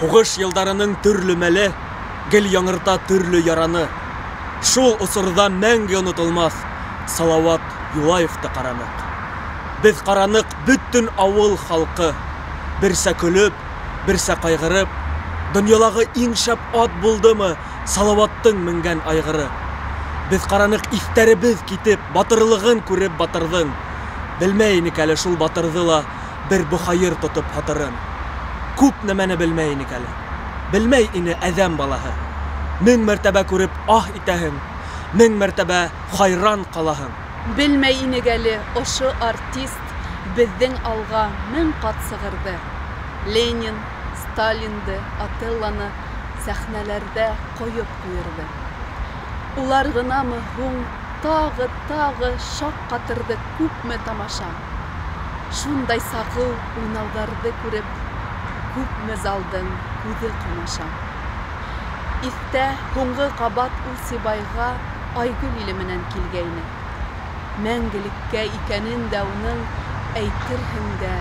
Һуғыш йылдарының төрлө мәле гел яңырта төрлө яраны. Шул осорҙа мәңге онотолмаҫ Салауат Юлаевты ҡараныҡ. Беҙ ҡараныҡ бөтөн ауыл халҡы. Берсә көлөп, берсә ҡайғырып, донъялағы иң шәп ат булдымы Салауаттың менгән айғыры. Беҙ ҡараныҡ иҫтәребеҙ китеп, батырлығын күреп батырҙың. Белмәй инек әле шул батырҙы ла бер бохайыр тотоп һатырын. Күп нәмәне белмәй инек әле. Белмәй ине әҙәм балаһы. Мең мәртәбә күреп аһ итәһең, мең мәртәбә хайран ҡалаһың. Белмәй инек әле ошо артист беҙҙең алға мең ҡат сығырҙы. Ленин, Сталинды, Отеллоны сәхнәләрҙә ҡойоп ҡуйырҙы. Улар ғынамы һуң, тағы, тағы шаҡ ҡатырҙы күпме тамаша. Шундай сағыу уйнауҙарҙы күреп, күпме залдың күҙе ҡамаша. Иҫтә, һуңғы ҡабат ул Сибайға Айгөл иле менән килгәйне. Мәңгелеккә икәнен дә уның әйтерһең дә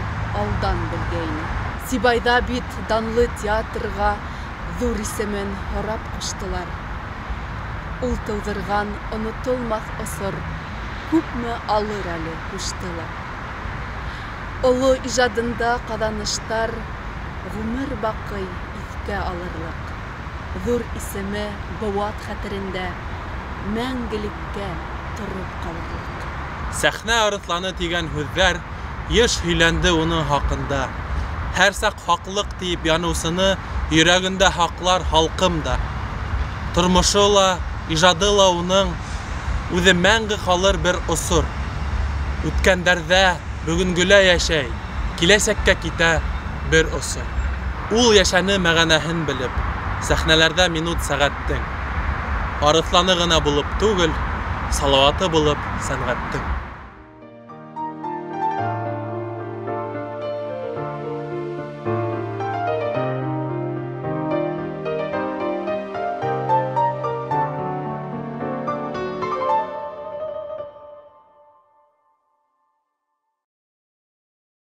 алдан белгәйне. Сибайҙа бит данлы театрға ҙур исемен һорап ҡуштылар. Ул тыуҙырған онотолмаҫ осор күпме алыр әле һушты ла. Оло ижадында ҡаҙаныштар ғүмер баҡый иҫкә алырлыҡ. Ҙур исеме быуат хәтерендә мәңгелеккә тороп ҡалырлыҡ. Сәхнә арыҫланы тигән һүҙҙәр йыш һөйләнде уның хаҡында. Һәр саҡ хаҡлыҡ тиеп яныусыны йөрәгендә һаҡлар халҡым да. Тормошо ла, ижады ла уның үҙе мәңге ҡалыр бер осор. Үткәндәрҙә, бөгөнгөлә йәшәй, киләсәккә китә бер осор. Ул йәшәне мәғәнәһен белеп, сәхнәләрҙә минут сәғәттең. Арыҫланы ғына булып түгел, Салауаты булып сәнғәттең.